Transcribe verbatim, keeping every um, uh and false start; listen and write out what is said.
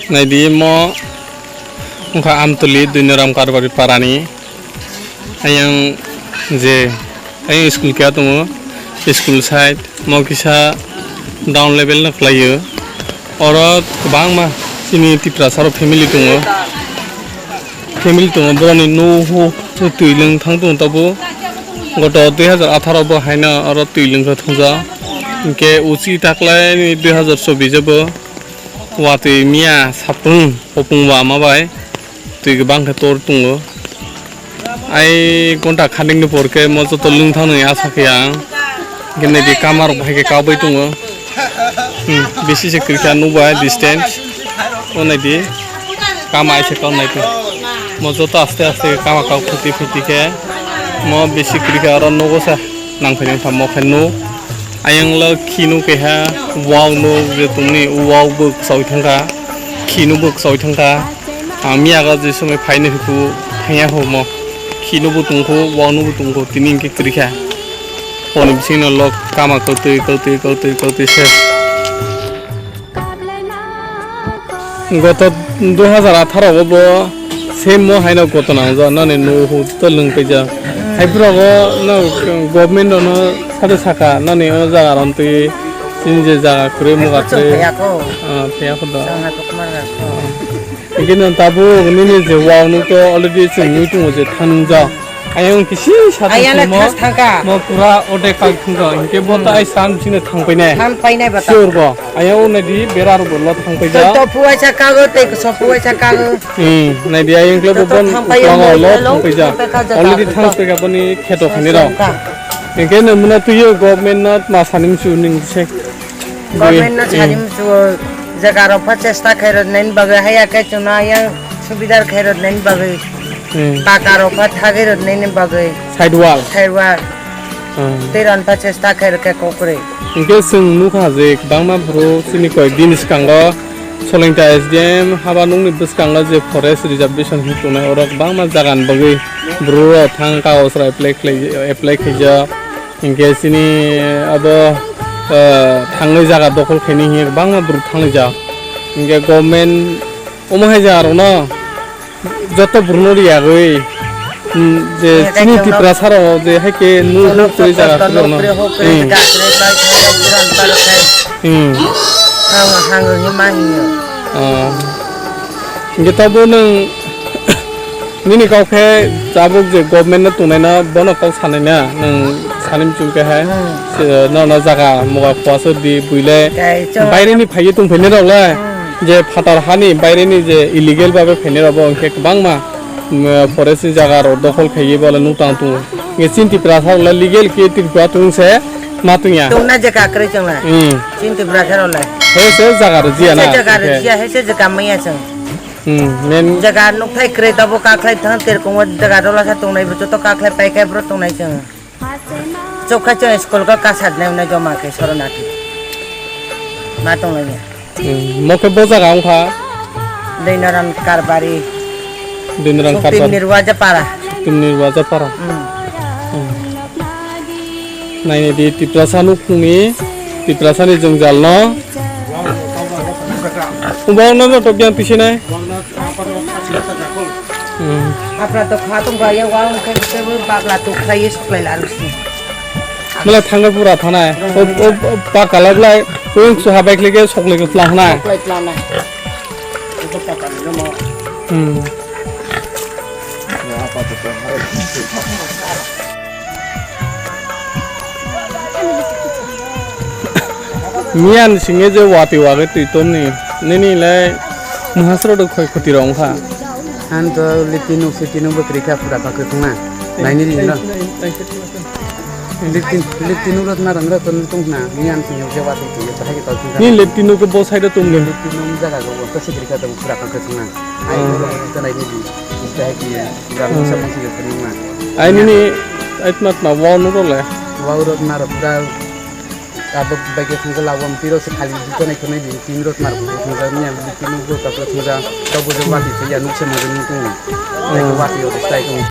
Naidi mo wngkha Amtoli Duinoram Karbari parani. Ayang je ayang school keha tongo, school side mo kisa down level no khlaio. Oro kwbangma chini Tiprasa rok family tongo, family tongo, boroni nuh huk twi lwng thang tongo tabuk. Goto dui hazar atharo bo haino oro twi lwng khe thungjak, hinkhe uchi taklaini dui hazar chobbish o bo watwi miya saprung hopung wama bai twi kwbang khe tor tongo. Ai gonta khanikni por khe mo joto lwng thang nai asa khe ang. Gini di kama rok bahai khe kau bai tongo. Hmm, bisi se kwrwi kha nuk bai distance. O nai di kama ai se kau nai di. Mo joto aste aste kama kau phuti phuti khe mo bisi kwrwi kha oro nugo sa nang phai nang tamo khe nuk. Ayang lo khinu keha wak nuk je tongni wak bo kwchoi thangkha, khinu bo kwchoi thangkha. Ang miya ga je somoi phaini hwnkhe thangya ho mo khinu bo tongkho, wak nuk bo tongkho, tini hinkhe kwrwi kha. Honi bisingno lok kama kwtwi kwtwi kwtwi kwtwi se. Goto dui hazar atharo o bo same mo haino goto nangjak nani nuh huk to lwng paijak. Hai borok o no government no sade saka nani o jaga ron twi chini je jaga kwrwi muga Chwng kwrwi. Phiyakho. Ah, phiyakho do. Chwng hai kokmar ga kho. Hingke no tabuk nini je wak nuk to already chwng nui tongo je thangjak. Ayang kisi sati Ayang le simo thas thangka. Mo pura ode kak thungka. Hingke bo ta ai san bisingno thangpainai. Thangpainai bata. Sure bo. Ayang o nai di bera rok bo lo thangpaijak. Tei topu waisa kago, tei sopu waisa kago. Hmm, nai di ayang kle bo Joto bon thangpai uklongo lo lo, thangpaijak. Thangpaika joto Already joto. Thangpaika boni kheto khani rok. Thangka. Hingke no muna tuyo government no ma sanim su ning se. Government no Bui-, hmm. Sanim su jaga rok pha chesta khai rok nai bagwi haya khe chwngno ayang subidar khai rok nai bagwi. Hmm. Paka rok pha thagwi rok nai bagwi. Sidewall. Sidewall. Hmm. Tei ron pha chesta khai rok khe kokre. Hingke chwng nukha je kwbangma bwrwi chini koi din swkango Solengta S D M haba nungni bwskango je forest reservation hinwi tongnai oro kwbangma jaga ni bagwi bwrwi rok thang kagoj rok apply khlai, apply khaijak. Hinkhe chini abo, eh, thangwi jaga dokhol khaini hinkhe kwbangma borok thanglaijak. Hinkhe government omo hai jaga rokno joto borokno riyagwi, mm, je chini Tiprasa rok je hai khe nuh huk kwrwi jaga kwrwi rokno. Hmm. Ah. Hinkhe tabuk nwng nini kok khe tabuk je government no tongnai na bono kok sanai na nwng sani muchung khe hai. Hmm. Se, no, no jaga muga kuaso di buile. Baire ni phaiwi tongphai nai rok le. Hmm. Je phatar hani baire ni je illegal babe phai nai rok bo hinkhe kwbangma, mm, forest ni jaga rok dokhol khaiwi bole nuk tang tongo. Hinkhe chini Tiprasa rok le legal khe Tripura tong se ma tongya. Tongna je kakrwi chwng le. Hmm. Chini Tiprasa rok le. He se jaga rok jiya na. He se jaga rok jiya, he se jaga maya chwng. Hmm, men jaga nukthai kwrwi tabuk kakhwlai thang terkongo jaga dola sa tongnai bo joto kakhwlai paikhai bwrwi tongnai chwng. Chukha chwng school ko kasat nai unai joma khe soronati. Ma tonglai ya. Hmm, mo khe bo jaga wngkha. Dinaram Karbari. Dinaram Karbari. Suktim Nirwaja para. Suktim Nirwaja para. Hmm. Hmm. Naini di Tiprasa nukhungni, Tiprasani jwngjal no. Ubang no to biang tisi nai. Hmm. Apra to kha tong ba ya wa ung khe bakla to khlai ye suklai la rusi. Mala thangga pura thanai. O, o, o, pa kala blai, o, su habai khlai ke sokle ke pla hna. Suklai pla nai. Hmm. Miyan singe je wati wage twi tomni, nini le muhasro do khoi khoti rong kha. An to lipti nuk siti nuk bwkri kha pura bakri khna. Naini ri no. Lipti, lipti nuk rot na rang rot tong na, miyan singe je wati twi bahai ke tol tong. Ni lipti nuk bo side tong ni. Lipti nuk jaga go ko sikri kha tong pura bakri khna. Ai nuk rot tong nai ni. Ai nini aitma tma wao nuro le. Wao rot naro pura abo bai ke thungkha lawam tiro se khali jukha nai khonai di tin rot naro thungkha ni ang tin rot ka thungkha to bo jor wati se ya nuk se mo ni tung. Ai ko wati yo stai tung.